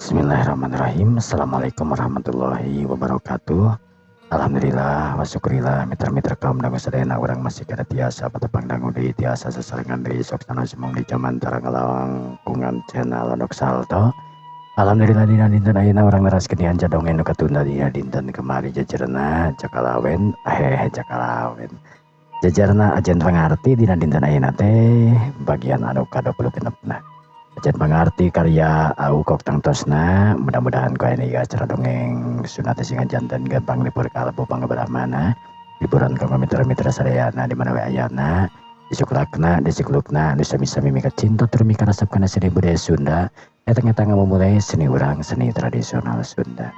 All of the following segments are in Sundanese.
Bismillahirrahmanirrahim. Assalamualaikum warahmatullahi wabarakatuh. Alhamdulillah wa syukurillah, mitra-mitra kaum dangu sadayana, urang masih kada tiasa patepang dangu deui, tiasa sasarengan deui sok sana sumong di zaman tara ngalangkungan channel Londok Salto. Alhamdulillah, dina dinten ayeuna urang neraskeun dianca dongeng nu katunda dina dinten kemari, jajarna Cakalawen, eh, Cakalawen, jajarna Ajen Pangarti. Dina dinten ayeuna teh bagian anu ka-26 na Ajen Pangarti karya Au Kok tangtosna. Mudah-mudahan ku ini acara dongeng sunat sing janten gampang libur kalbu pangberahmana, hiburan kanggo mitra-mitra sadayana di mana we ayana, disuklakna, disiklukna, nu sami-sami mika cinta tur mika resep kana seni budaya Sunda eta nyata ngamumule seni urang, seni tradisional Sunda.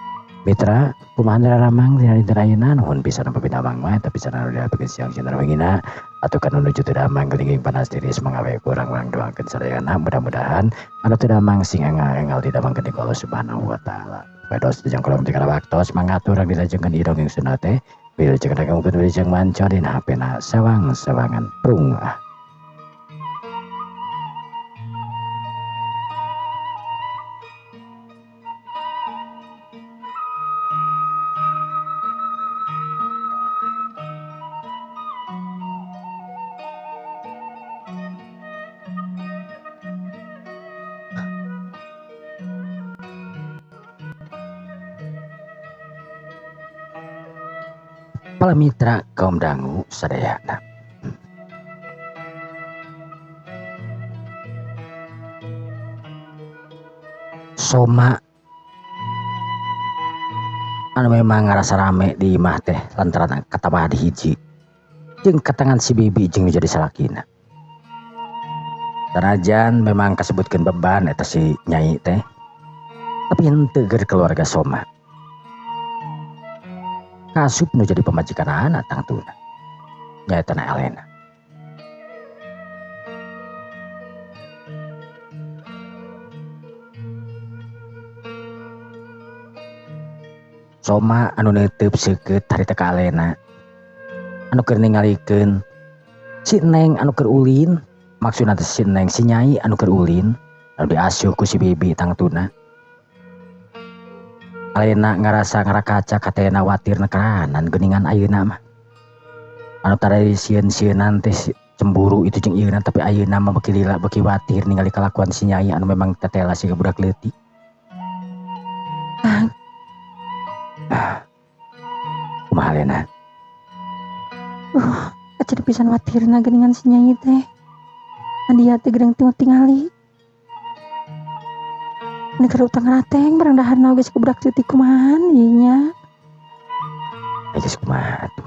Mitra, kumaha ramang dina dinten ayeuna? Nuhun pisan apabila damang mah, tapi sana udah bikin siang sinar wengina atau kan menuju teu damang gelinging panas tiris mangawe kurang. Urang doakeun sadayana, mudah-mudahan anu teu damang sing engal-engal didamangkeun ku Allah Subhanahu wa Taala. Pados dijang kolom tinggal waktos mangatur dilajengkeun ieu dongeng Sunda teh. Wilujeng dangukeun, wilujeng manca dina HP-na sewang-sewangan prung ah. Para mitra kaum dangu sadayana. Soma anu memang ngerasa rame di imah teh lantaran katambah di hiji jeung ketangan si Bibi jeung jadi salakina. Sanajan memang kasebutkeun beban eta si Nyai teh, tapi henteu keur keluarga Soma. Kasup nu jadi pamajikan anak tangtuna nyaeta na Elena. Soma anu neuteup seukeut harita ka Alena anu keur ningalikeun si Neng anu keur ulin, maksudna teh si Neng, si Nyai anu keur ulin anu diasuh ku si Bibi tangtuna. Alena ngarasa ngarakaca katena watir nekeranan geuningan ayeuna mah. Anu tadi sieun-sieunan teh cemburu itu jeung ieuna, tapi ayeuna mah beuki lila beuki watir ningali kalakuan si Nyai anu memang tetela siga budak leutik. Ah. Kumaha, Lena? Kacida pisan watirna geuningan si Nyai teh. Nadia teh geuning tingali. Ini keur utang rateng barang daharna geus ku budak leutik, kumaha ieu nya? Eh, geus kumaha atuh?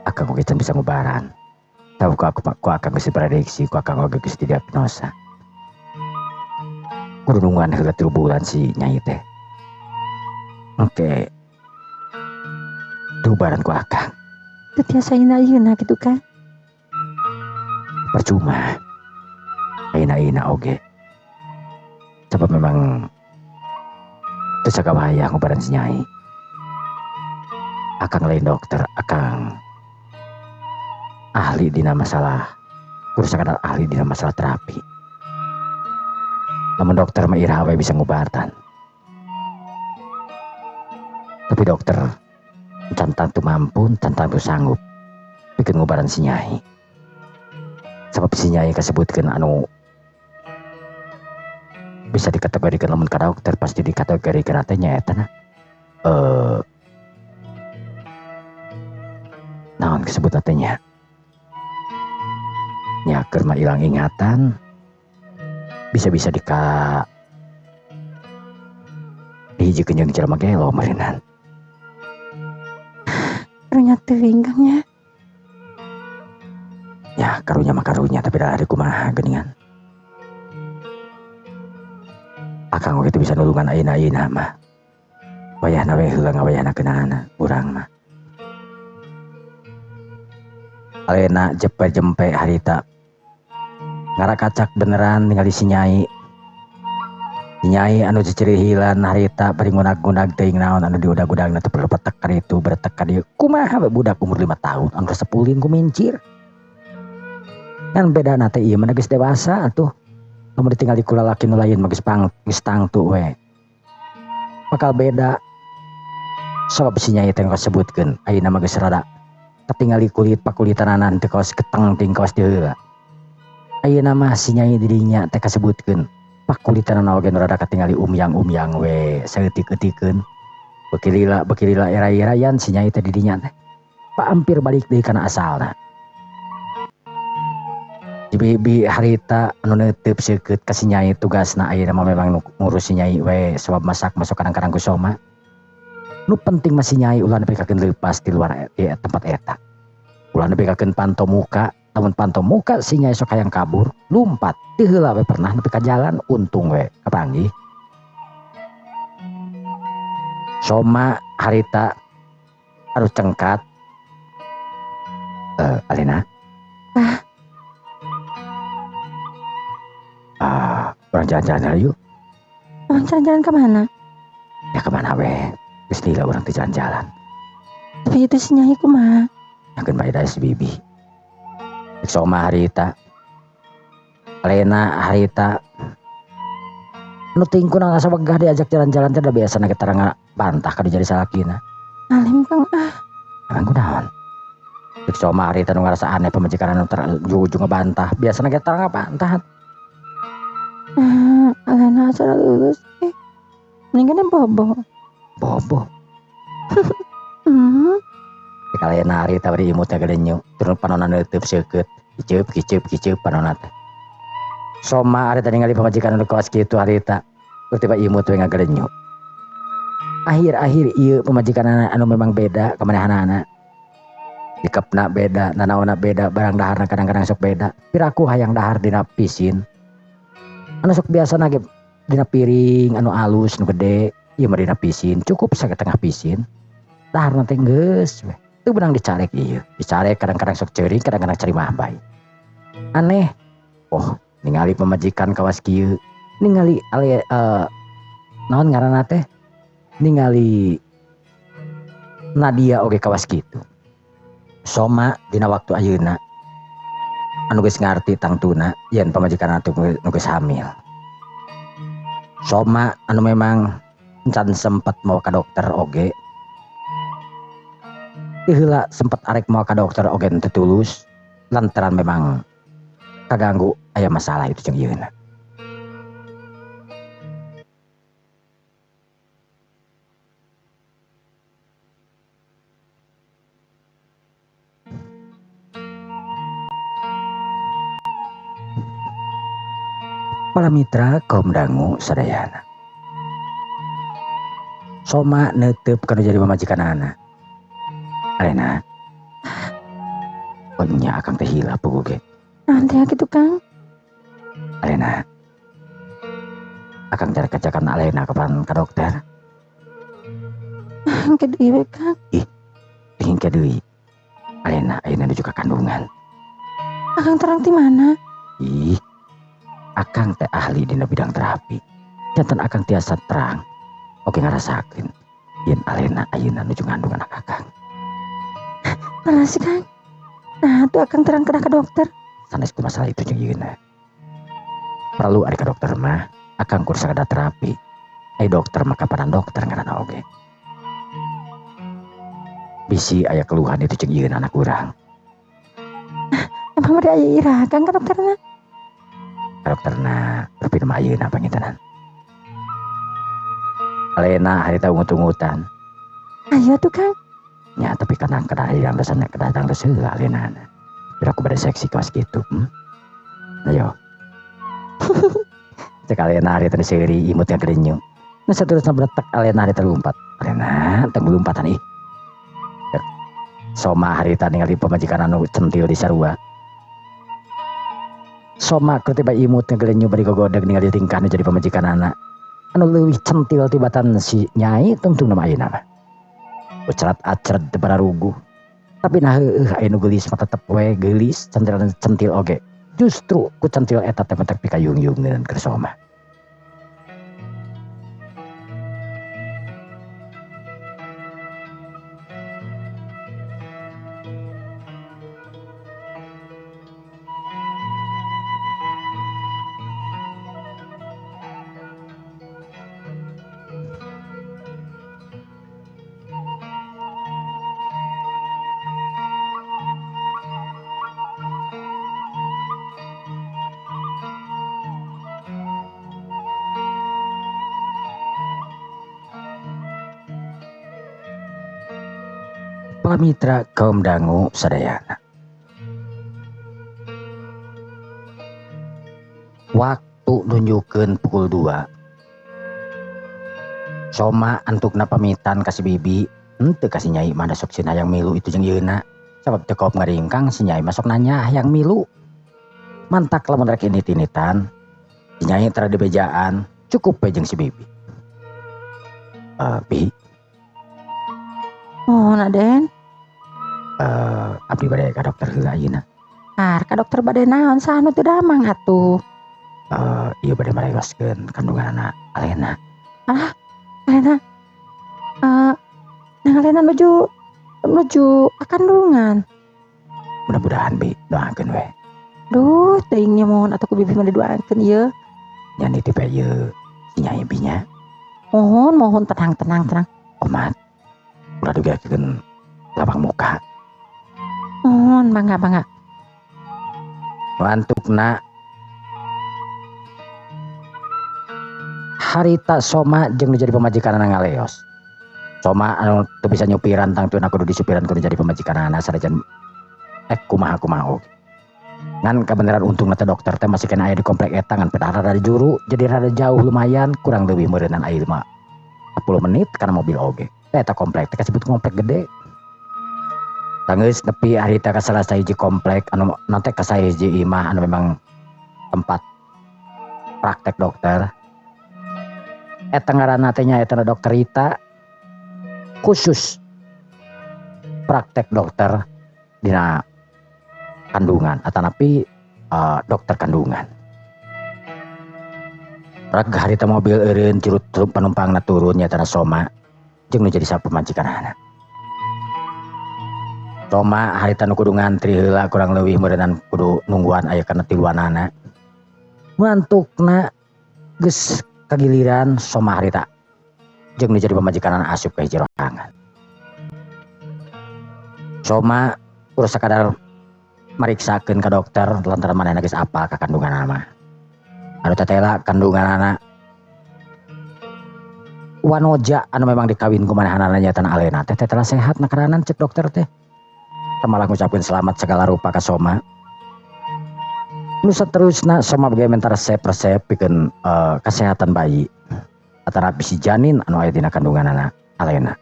Akang oge can bisa ngubaran. Tahu ku aku ku akang geus diprediksi, ku akang oge geus didiagnosa. Kudu nungguan heula 3 bulan si Nyai teh. Oke. Diubaran ku akang. Teu tiasa ayeuna kitu kan? Percuma. Ayeuna-ayeuna oge. Sebab memang teu sagawayah ngubaran si Nyai. Akang lain dokter, akang ahli dina masalah kudu sakadar ahli dina masalah terapi. Lamun dokter mah iraha we bisa ngubatan. Tapi dokter can tantu mampu, can tantu sanggup bikin ngubaran si Nyai. Sebab si Nyai kasebutkeun anu bisa dikategorikan, lamun ka dokter pasti dikategorikan teh nyaeta na naon disebut teh nya, nya keur mah ilang ingatan, bisa-bisa dika dihijikeun jeung jelema gelo meureunnan. Karunya teuing, Kang, nya. Ya, karunya mah karunya, tapi da ari kumaha geuningan. Akang oge teu bisa nulungan ayeuna-ayeuna mah. Wayahna we heula ngawayahnakeunana urang mah. Alena jepe jempe harita ngarakacak beneran ningali si Nyai. Si Nyai anu cicirihilan harita bari ngudag-ngudag teuing naon anu diudag-udagna teh, berpetek ka ditu beretek ka dieu. Kumaha we budak umur 5 tahun anu resep ulin ku mincir. Kan bedana teh ieu mah geus dewasa atuh. Lamun ditinggali ku lalaki nu lain mah geus pang geus tangtu we. Bakal beda. Sabab si Nyai teh kasebutkeun ayeuna mah geus rada katingali kulit pakulitanana teu kawas keteng ting kawas di heula. Ayeuna mah si Nyai dirinya teh kasebutkeun pakulitanana oge nu rada katingali umyang-umyang we saeutik-eutikeun. Beuki lila era-erayan si Nyai teh didinya teh. Paampir balik deui kana asalna. Si Bibi harita anu neuteup seukeut ka si Nyai tugasna ayeuna mah memang ngurus si Nyai we sabab masak masuk kadang-kadang ku Soma. Nu penting mah si Nyai ulah nepi kakeun leupas di luar di tempat eta. Ulah nepi kakeun panto muka, lamun panto muka si Nyai sok hayang kabur, lumpat. Teu heula we pernah nepi ka jalan untung we kapanggih. Soma harita anu cengkat. Alena. Ah. Ah, urang jalan-jalan yuk. Urang jalan-jalan ke mana? Ya kemana we? Geus lila urang teh jalan-jalan. Tapi itu si Nyai kumaha? Yakeun bae da si Bibi. Soma harita. Alena harita. Nu tingkuna asa wegah diajak jalan-jalan teh da biasana ge tara ngabantah ka jadi salakina. Alim Kang ah. Emang kunaon? Cek Soma harita nu ngarasa aneh pamajikan anu tara ujug-ujug ngebantah. Biasana ge tara ngabantah. Nah, Alena acara lulus eh. Mendingan bobo. Bobo. Cek Alena harita bari imutna gelenyu. Turun panonna neuteub seukeut. Kiceup kiceup kiceup panonna teh. Soma harita ningali pamajikan anu kawas kitu harita. Tiba imut we ngagelenyu. Akhir-akhir ieu pamajikan anu memang beda kamanehanana. Sikapna beda, nanaonna beda, barang daharna kadang-kadang sok beda. Piraku hayang dahar dina pisin. Anu sok biasana ge dina piring anu alus nu gede, ieu mah dina pisin, cukup satengah pisin. Daharna teh geus we. Teu beunang dicarek ieu. Dicarek kadang-kadang sok ceuring, kadang-kadang cari mah bae. Aneh. Oh, ningali pamajikan kawas kieu, ningali ale naon ngaranna teh? Ningali Nadia oge kawas kitu. Soma dina waktu ayeuna anu geus ngarti tangtuna yen pamajikan atuh nu geus hamil. Soma anu memang can sempet mawa ka dokter oge. Ti heula sempet arek mawa ka dokter oge teu tulus lantaran memang kaganggu aya masalah itu jeung ieuna. Para mitra kaum dangu sadayana. Soma neuteup kana jadi pamajikanana. Alena. Oh nya akang teh hilap puguh ge. Naon teh kitu Kang? Alena. Akang cara kajakan Alena kapan ka dokter? Engke deui we Kang. Ih, engke deui. Alena ayeuna nuju ka kandungan. Akang terang ti mana? Ih. Akang teh ahli dina bidang terapi. Janten akang tiasa terang. Oke ngarasakeun yen Alena ayeuna nuju ngandung anak akang. Mana sih Kang? Nah, tuh akang terang kena ke dokter. Sanes ku masalah itu jeung ieuna. Perlu ari ka dokter mah, akang kur sakada terapi. Ai dokter mah kapanan dokter ngaranna oge. Bisi aya keluhan itu jeung ieuna anak urang. Emang bade aya iraha Kang ka dokterna? Dokterna rupina mah ayeuna pangintenan. Alena harita ungut-ungutan. Ayo tuh Kang. Nya tapi kadang kadang hayang dasarna kadang geus heula Alena. Biar aku bade seksi kawas kitu. Ayo. Cek Alena harita diseuri imut ngagelenyu. Nu saterusna bretek Alena harita lumpat. Alena tong lumpatan ih. Cek Soma harita ningali pamajikan anu centil di sarua. Soma keur tiba imut ngagelenyu bari gogodeg ningali tingkah nu jadi pamajikanana. Anu leuwih centil tibatan si Nyai tungtungna mah ayeuna mah. Ucerat acret teu bararuguh. Tapi nah heueuh aya nu geulis mah tetep we geulis centil centil oge. Justru ku centil eta teh matak pikayung-yungeun keur Soma. Para mitra kaum dangu sadayana. Waktu nunjukkeun pukul 2. Soma antukna pamitan ka si bibi, henteu ka si nyai mah da sok sieun hayang milu itu jeung yeuna. Sabab teu kaop ngaringkang si nyai mah sok nanya hayang milu. Mantak lamun rek init-initan, si nyai tara dibejaan, cukup we jeung si bibi. Bi. Oh, Aden. Abdi bade ka dokter heula ayeuna. Ar, ka dokter bade naon saha nu teu damang atuh? Ieu bade marewaskeun kandunganana Alena. Ah, Alena. Nang Alena nuju kandungan. Mudah-mudahan bi doakeun we. Duh, teuing nya mohon atuh ku bibi mah didoakeun ieu. Nya nitip we ieu si nyai bi nya. Mohon, mohon tenang, tenang, tenang. Omat. Ulah dugakeun lapang muka. Mohon, mangga, mangga. Wantukna harita Soma jeung nu jadi pamajikanana ngaleos. Soma anu teu bisa nyupiran tangtuna kudu disupiran kudu jadi pamajikanana sanajan kumaha-kumaha oge. Ngan kabeneran untungna teh dokter teh masih kena aya di komplek eta ngan pedah rada juru jadi rada jauh lumayan kurang leuwih meureunnan aya 5 10 menit kana mobil oge. Eta komplek teh kasebut komplek gede. Tanggeus nepi harita ka salah sahiji komplek anu nanti ka sahiji imah anu memang tempat praktek dokter. Eta ngaranna teh nya eta dokter Rita khusus praktek dokter dina kandungan atanapi dokter kandungan. Rag harita mobil eureun curut penumpangna turun nya eta Soma jeung nu jadi sapamajikanana. Soma harita nu kudu ngantri heula kurang leuwih meureunnan kudu nungguan aya kana tiluanana. Ngantukna geus kagiliran Soma harita jeung nu jadi pamajikanana asup ka hiji rohangan. Soma kudu sakadar mariksakeun ka dokter lantaran manehna geus apal ka kandunganana mah. Anu tetela kandunganana wanoja anu memang dikawin ku manehanana nyaeta Alena teh tetela sehat nakaranan cek dokter teh. Malah ngucapkeun selamat segala rupa ka Soma. Nu saterusna Soma bage minta resep-resep pikeun kesehatan bayi atanapi si janin anu aya dina kandunganana Alena.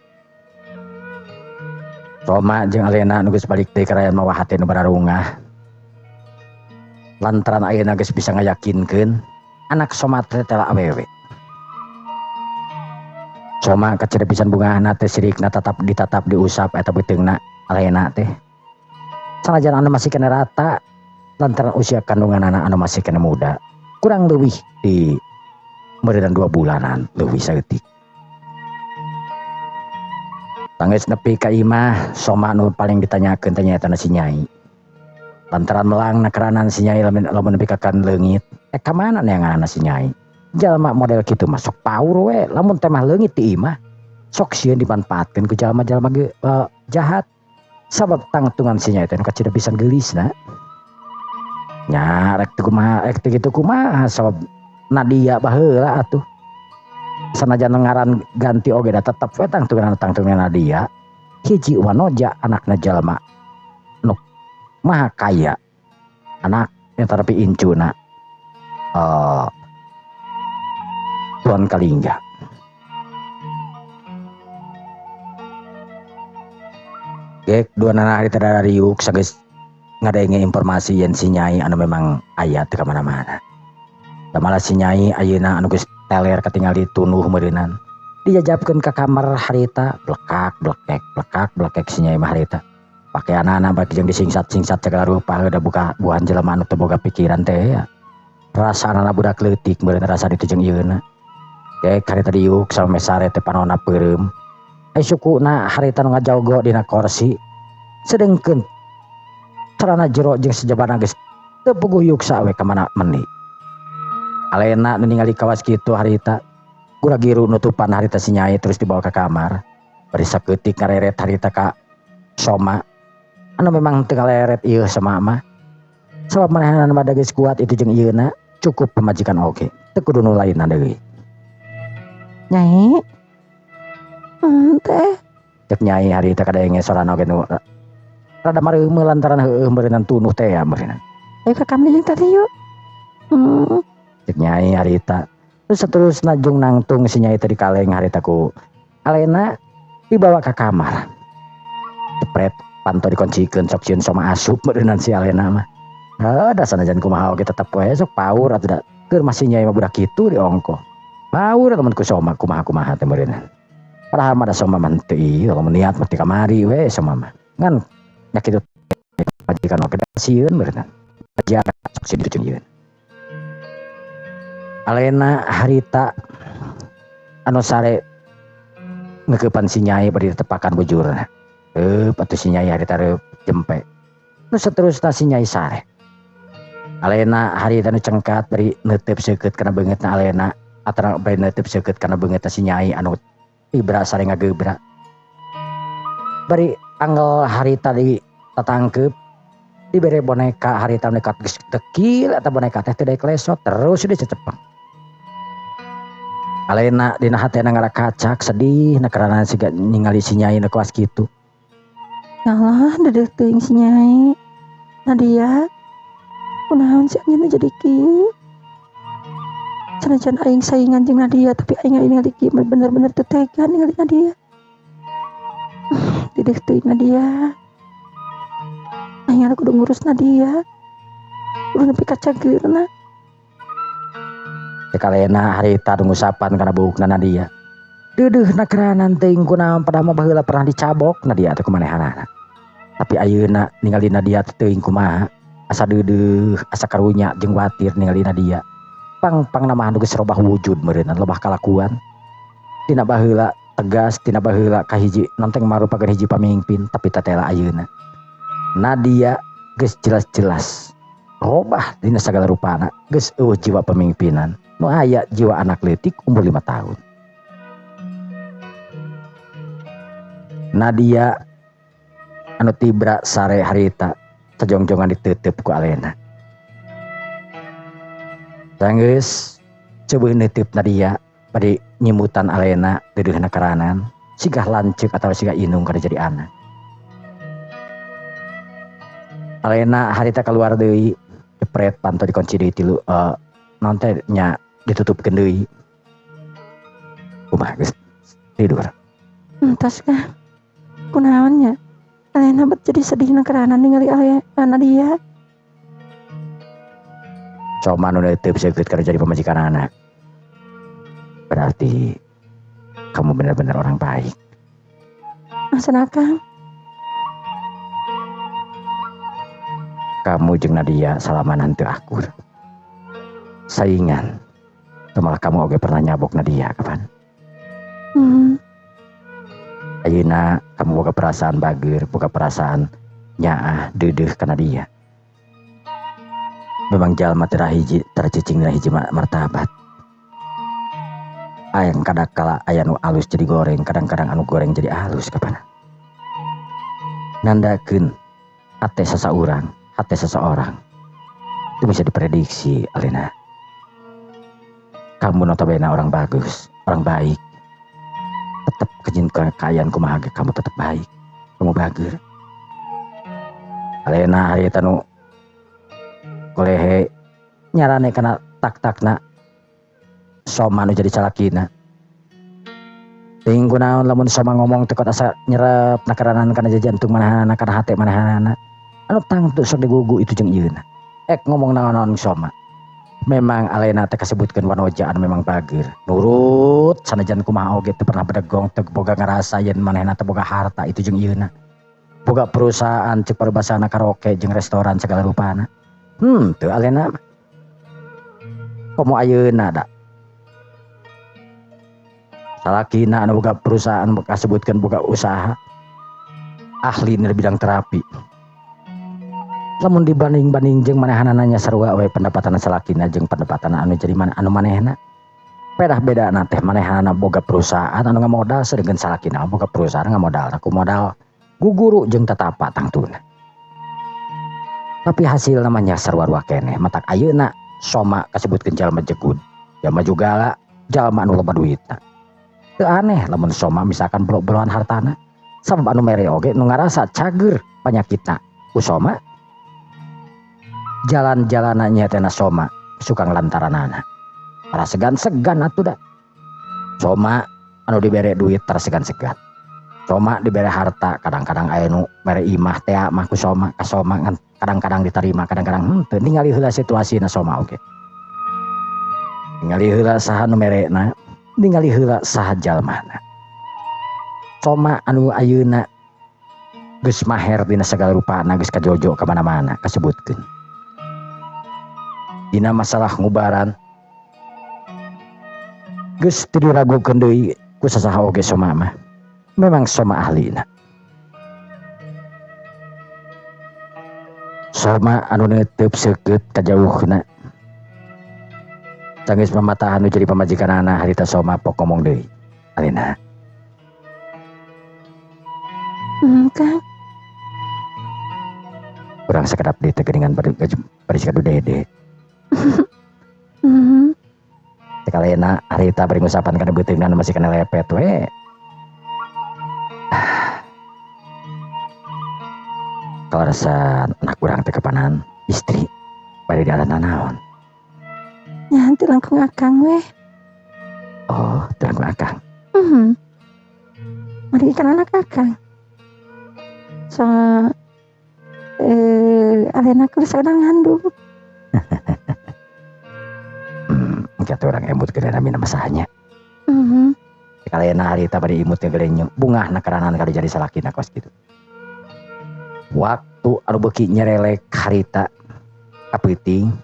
Soma jeung Alena nu geus balik deui ka rayan mawa hate nu bararungah. Lantaran ayeuna geus bisa ngayakinkeun anak Soma teh teh awewe. Soma kacida pisan bungahna teh sirikna tetap ditatap diusap eta beuteungna Alena teh. Sanajan anu masih kena rata lantaran usia kandunganana anu masih kena muda kurang leuwih di meureunnan 2 bulanan leuwih saeutik. Tanggeus nepi ka imah Soma nu paling ditanyakeun teh nyaeta si nyai. Lantaran melang nakeranan si nyai lamun nepi ka kan leungit ka mana neanganana si nyai. Jalma model kitu mah sok paur we lamun teh mah leungit di imah sok sieun dimanfaatkeun ku jalma-jalma jahat. Sabab tangtungan si nyai teh nu kacida pisan geulisna. Nya rek teu kumaha rek teu kitu kumaha sabab Nadia baheula atuh. Sanajan ngaran ganti oge da tetep we tangtungan Nadia. Hiji wanoja anakna jalma nu maha kaya. Anak yang terapi incuna Tuan Kalingga. Gek dua nana hari tadara riuk sageus ngadenge informasi yen si nyai anu memang aya teu ka mana-mana. Da malah si nyai ayeuna anu geus teler katingali tunuh meureunan. Dijajabkeun ka kamar harita blekak blekek blekak blekek si nyai mah harita. Pakeanana baki jeung disingsat-singsat segala rupa da buka buahan jelema anu teu boga pikiran teh ya. Rasaanana budak leutik meureun rasa ditu jeung ieuna. Gek harita diuk sameme sare teh panonna peureum. Ai sukuna harita nu ngajago dina korsi. Sedengkeun celana jero jeung sejabana geus teu puguh yuksa we ka mana meni. Alena nu ningali kawas kitu harita gura-giru nutupan harita si nyai terus dibawa ke kamar. Bari saeutik ngareret harita ka Soma anu memang teu ngaleret ieu Soma mah. Sabab manehanana mah geus kuat itu jeung ieuna cukup pamajikan oge teu kudu nu lainna deui. Nyai. Teh Cek Nyai harita kadenge sorana oge nu rada mareumeul lantaran heueuh meureunnan tunuh teh ya meureunnan. Ayo ke kamar yang tadi yuk. Cek Nyai harita. Terus seterusna jung nangtung si Nyai teh dikaleng harita ku Alena dibawa ke kamar. Cepret panto dikuncikeun sok sieun Soma asup meureunnan si Alena mah. Heuh da sanajan kumaha oge tetep we sok paur atuh da keur masih Nyai mah budak kitu diongkoh. Paur lamun ku Soma kumaha-kumaha teh meureunnan. Padahal mah da Soma mah teu ieu lamun niat mah ti kamari we Soma mah. Ngan nya kitu majikan oge da sieun meureunnan. Aja sok sieun ditu jeung. Alena harita anu sare ngeukepan si Nyai bari ditepakan bujurna. Reup atuh si Nyai harita reup jempe. Nu saterusna si Nyai sare. Alena harita nu cengkat bari neuteup seukeut kana beungeutna Alena atara bari neuteup seukeut kana beungeutna si Nyai anu tibra sare ngageubra. Bari angel harita di tatangkeup dibere boneka harita nekat geus dekil eta boneka teh teu daek lesot terus dicecepeng. Alena dina hatena ngarakacak sedih na karana siga ningali si Nyai nu kawas kitu. Ya Allah, dedeuh teuing si Nyai. Nadia, kunaon si anjeunna jadi kieu? Sanajan aing saingan jeung Nadia, tapi aing ningali kieu bener-bener teu tega ningali Nadia. Dedeuh teuing Nadia. Aing kudu ngurus Nadia. Kudu nepi ka cageurna. Cek Alena harita nu ngusapan kana buukna Nadia. Deudeuh na keranan teuing kunaon padahal mah baheula pernah dicabok Nadia teh ku manehanana. Tapi ayeuna ningali Nadia teh teuing kumaha, asa deudeuh, asa karunya jeung watir ningali Nadia. Pang-pangna mah anu geus robah wujud meureunna lobah kalakuan. Tina baheula tegas, tina baheula kahiji nonteng marupakeun hiji pamimpin, tapi tetela ayeuna. Nadia geus jelas-jelas robah dina sagala rupana, geus eueuh jiwa pemimpinan. Nu aya jiwa anak leutik umur 5 tahun. Nadia anu tibra sare harita sajongjongan diteuteup ku Alena. Sanggeus ceubeun neuteup Nadia bari nyimutan Alena deudeuhna karanan sigah lanceuk atawa sigah inung kada jadi anak. Alena harita keluar deui jepret panto dikunci deui tilu naon teh nya ditutupkeun deui. Kumaha geus tidur. Entos kah? Kunaon nya? Alena bet jadi sedih na karana ningali Alena Nadia. Soma nu neuteub seukeut kada jadi pamajikan anak. Berarti kamu benar-benar orang baik. Maksudna Kang? Kamu jeung Nadia salamanan teu akur. Saingan. Teu malah kamu oge pernah nyabok Nadia kapan? Ayeuna kamu boga perasaan bager, boga perasaan nyaah deudeuh ka Nadia. Memang jalma teu hiji tercicing dina hiji martabat. Ayang kadakala aya nu alus jadi goreng, kadang-kadang anu goreng jadi alus kapan. Nandakeun hate sasaurang, hate seseorang itu bisa diprediksi Alena. Kamu notabene orang bagus, orang baik. Tetap kejin kekayaan kumaha ge kamu tetap baik, kamu bager. Alena harita nu kolehe nyarane kana tak-takna Soma nu jadi calakina. Teuing kunaon lamun Soma ngomong teh asa nyerep na karanan kana jantung manahanana kana hate manahanana. Anu tangtu sok digugu itu jeung ieuna. Ek ngomong naon-naon Soma. Memang Alena teh kasebutkeun wanoja anu memang bager. Nurut sanajan kumaha oge teu pernah bedegong teu boga ngarasa yen manehna teh boga harta itu jeung ieuna. Boga perusahaan ceuk paribasana karaoke jeung restoran segala rupana. Teu Alena mah. Komo ayeuna da. Salakina anu boga perusahaan kasebutkeun boga usaha. Ahli dina bidang terapi. Lamun dibanding-banding jeung manehanana nya sarua we pendapatan salakina jeung pendapatan anu jadi mana anu manehna. Pedah bedana teh manehanana boga perusahaan anu ngamodal sedengkeun salakina boga perusahaan ngamodal ku modal guguru jeung tatapa tangtuna. Tapi hasilna mah nya sarua-rua keneh matak ayeuna Soma kasebutkeun jalma jegud, jalma jugala, jalma anu loba duitna. Teu aneh lamun Soma misalkan belo-beloan hartana. Sabab anu mere oge nu ngarasa cager panyakitna ku Soma. Jalan-jalanna teh na Soma suka nglantaranana. Tara segan-segan atuh da. Soma anu dibere duit tara segan-segan. Soma dibere harta kadang-kadang aya nu mere imah teh mah ku Soma ka Soma ngan kadang-kadang diterima kadang-kadang henteu ningali heula situasina Soma oge. Ningali heula saha nu merena, ningali heula saha jalmana. Soma anu ayeuna geus maher dina sagala rupana geus kajojo ka mana-mana kasebutkeun. Dina masalah ngubaran geus teu diragukeun deui ku sasaha oge Soma mah. Memang Soma ahlina. Soma anu neuteub seukeut kajauhna. Sanggeus mamatahan nu jadi pamajikanana harita Soma pok ngomong deui. Alena. Kang. Kurang sakedap deui teh geuningan bari kadu dede. Sakalena harita bari ngusapan kana beuteungna masih kana lepet we. Kaleresan anak urang teh kapanan istri bari dialana naon? Nya teu langkung akang we. Oh, teu langkung akang. Mari kan anak akang. So alena keur sadang ngandung. Engke atuh urang emut geura namina masahnya. Kalena harita bari imut teh geurenyem bungahna karanan kali jadi salakina kos kitu. Waktu anu beuki nyerelek harita kapeuting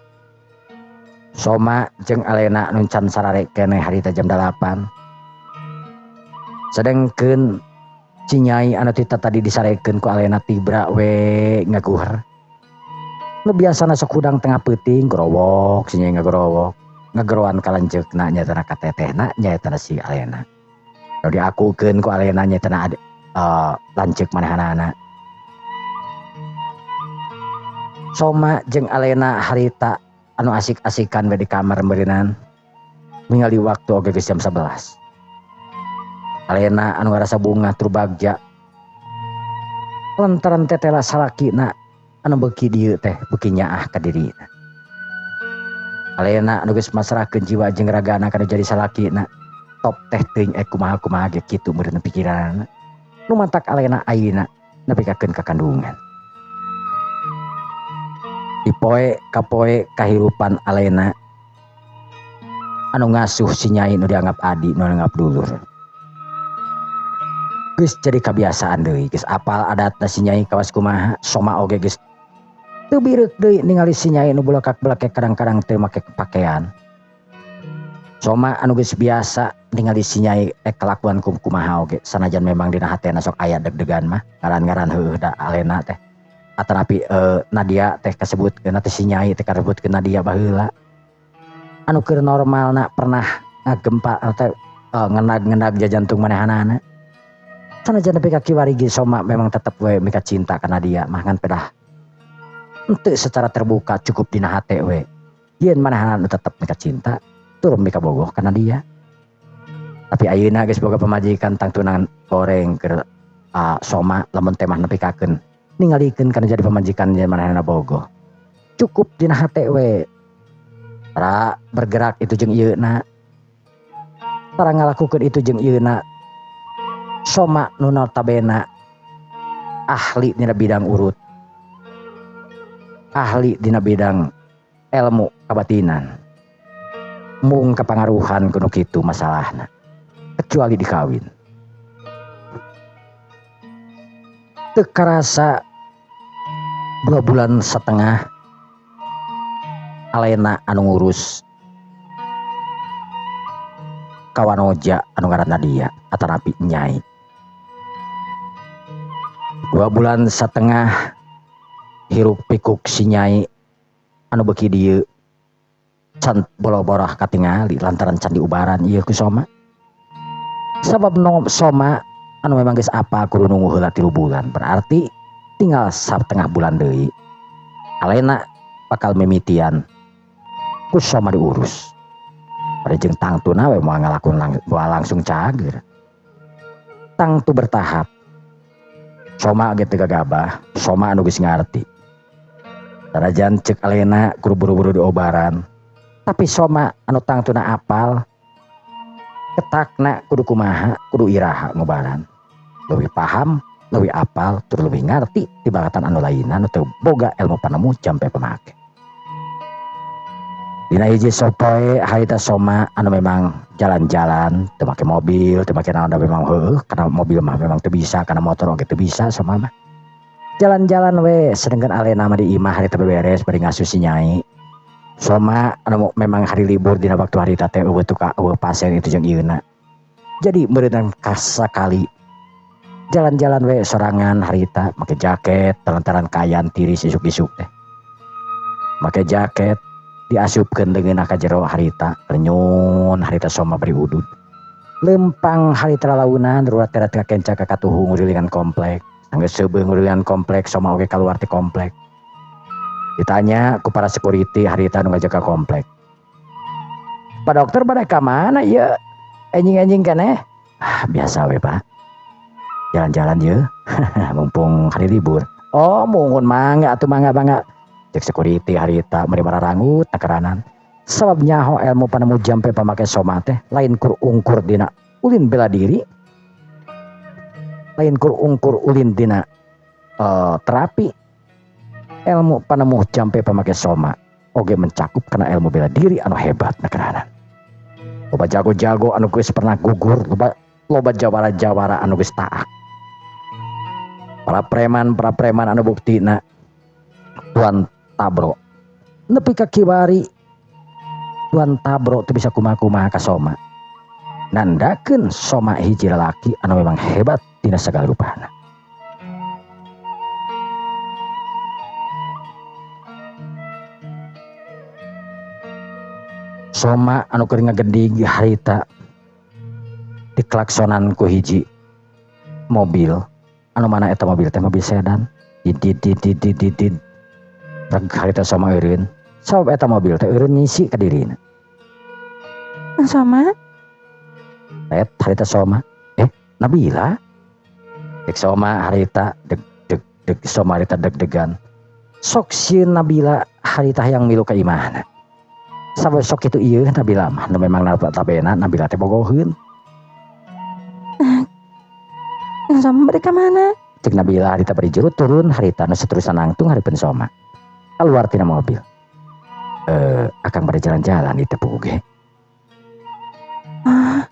Soma jeung Alena nu can sarare keneh harita jam 8. Sedengkeun Cinyai anu tita tadi disarekeun ku Alena tibra we ngaguher. Nu biasana sok hudang tengah peuting gorowok si Nyai ngagorowok. Ngageroan ka lanceukna nyaetana ka tetehna nyaetana si Alena. Nu diakukeun ku Alena nyaetana lanceuk manehanana. Soma jeung Alena harita anu asik-asikan we di kamar meureunan. Ningali waktu oge geus jam 11. Alena anu ngarasa bunga tur bagja. Lantaran tetela salakina anu beuki dieu teh beuki nyaah ka dirina. Alena anu geus masrahkeun jiwa jeung ragana kana jadi salakina. Top teh teuing kumaha-kumaha ge kitu meureun pikiranana. Nu mantak Alena ayeuna nepikakeun ka kandungan. Dipoe kapoe kahirupan Alena anu ngasuh si Nyai nu dianggap adi nu dianggap dulur. Geus jadi kabiasaan deui, geus apal adatna si Nyai kawas kumaha, Soma oge geus teu bireuk deui ningali si Nyai nu bulakak-belakek kadang-kadang teu make pakaian. Soma anu geus biasa ningali si Nyai kelakuan kumaha oge, sanajan memang dina hatena sok aya deg-degan mah, ngaran-ngaran heueuh da Alena teh. Atanapi Nadia teh kasebutkeun teh si Nyai teh kasebutkeun Nadia baheula. Anu keur normalna pernah ngagempa teh ngenag-ngenag jajantung manehanana. Sanajan nepi ka kiwari ge Soma memang tetep we mika cinta ka Nadia mah ngan pedah henteu secara terbuka cukup dina hate we. Yen manehanana tetep mika cinta tur mika bogoh ka Nadia. Tapi ayeuna geus boga pamajikan tangtuna goreng keur Soma lamun teh mah nepikakeun ningalikeun kana jadi pamajikan yen manehanana bogoh. Cukup dina hate we. Tara bergerak itu jeung ieuna. Tara ngalakukeun itu jeung ieuna. Soma nu notabene ahli dina bidang urut, ahli dina bidang ilmu kabatinan, mung kapangaruhan kuno kitu masalahna, kecuali dikawin. Teu karasa 2 bulan setengah Alena anu ngurus kawanoja anu ngaranna Nadia atanapi Nyai. 2 bulan setengah hiruk pikuk si Nyai anu beuki dieu can boro-boroh katingali lantaran can diubaran ieu ku Soma. Sabab no Soma anu memang geus apa kudu nunggu heula 3 bulan, berarti tinggal satengah bulan deui Alena bakal mimitian ku Soma diurus. Bari jeung tangtuna we moal ngalakon moal langsung cager. Tangtu bertahap. Soma ge teu gagabah, Soma anu geus ngarti. Sanajan ceuk alena kudu buru-buru diobaran, tapi Soma anu tangtuna apal ketakna kudu kumaha, kudu iraha ngobaran. Leuwih paham, leuwih apal, tur leuwih ngarti tibatan anu lainna nu teu boga ilmu panemu jampe pamake. Dina hiji sopoe harita Soma anu memang jalan-jalan teu make mobil, teu make naon, da memang heueuh kana mobil mah memang teu bisa, kana motor oge teu bisa Soma mah. Jalan-jalan we sedengkeun alena mah di imah harita beberes bari ngasuh si Nyai. Soma anu memang hari libur dina waktu harita teh eueuh tukang eueuh pasien itu jeung ieuna. Jadi meureunang kasakali jalan-jalan we sorangan harita make jaket lantaran kayan tiris isuk-isuk teh. Make jaket diasupkeun leungeunna ka jero harita, renyun harita Soma bari udud. Lempang harita lalaunan rurat teh ka kenca ka katuhu ngurilingan komplek. Sanggeus seubeuh ngurilingan komplek Soma oge kaluar ti komplek. Ditanya ku para security harita nu ngajaga komplek. Pak dokter bade ka mana ieu? Enjing-enjing keneh? Ah, biasa we Pak. Jalan-jalan ye, mumpung hari libur. Oh, muhun mangga atuh mangga mangga. Cek security harita meni mararangut takeranan. Sabab nyaho ilmu panemu jampe pamake Soma teh lain kur ungkur dina ulin bela diri, lain kur ungkur ulin dina terapi. Ilmu panemu jampe pamake Soma oge mencakup kana ilmu bela diri anu hebat nakeranan. Loba jago-jago anu geus pernah gugur, loba jawara-jawara anu geus taak. Para preman anu buktina Tuan Tabro nepi ka kiwari Tuan Tabro teu bisa kumaha-kumaha ka Soma. Nandakeun Soma hiji lalaki anu memang hebat dina sagala rupana. Soma anu keur ngagedig harita diklaksonan ku hiji mobil anu mana eta mobil teh mobil sedan. Did did did did did did. Reg harita Soma eureun. Sabab eta mobil teh eureun ngisi ka dirina. Soma? Et harita Soma. Nabila? Dek Soma harita deg deg deg Soma harita deg-degan. Sok sieun Nabila harita hayang milu ka imahna. Sabab sok kitu ieu Nabila mah nu memang tabena Nabila teh bogoheun. Soma bade ka mana? Cek Nabila harita bari jero turun harita nu saterusna nangtung hareupeun Soma. Keluar tina mobil. Akang bade jalan-jalan di tepu ge. Ah.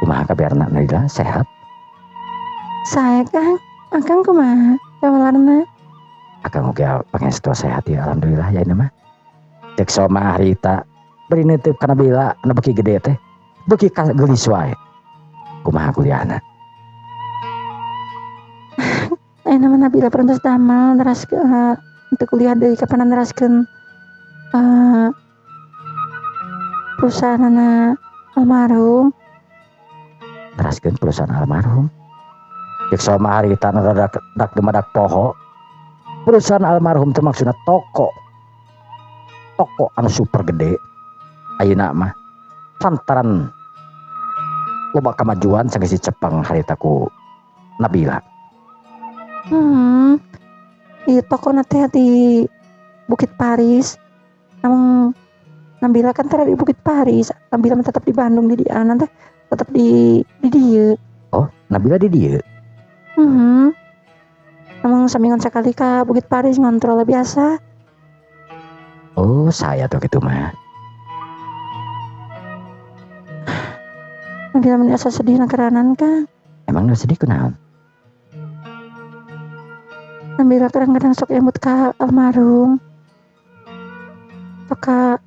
Kumaha kabarna Nabila sehat? Sae Kang, akang kumaha kabarna? Akang oge pangestu sehat ya alhamdulillah ya ini mah. Cek Soma harita bari neuteub ka Nabila anu beuki gede teh. Beuki geulis wae. Kumaha kuliahna? Ayeuna mah Nabila parantos damel neraskeun untuk kuliah deui kapan neraskeun perusahaanana almarhum. Neraskeun perusahaan almarhum. Cek Soma harita nu rada dak dumadak poho. Perusahaan almarhum teh maksudna toko. Toko anu super gede. Ayeuna mah lantaran loba kamajuan sanggeus dicepeng harita ku Nabila. Di toko teh di Bukit Paris. Namun Nabila kan teh di Bukit Paris. Nabila mah tetap di Bandung di diana teh tetap di dieu. Oh, Nabila di dieu. Namun saminggon sakali ka Bukit Paris ngontrol biasa. Oh, saya tuh gitu mah. Nabila mah asa sedih nakeranan Kang. Emang nu sedih kunaon? Nabila kadang-kadang sok emut ka almarhum. Sok ka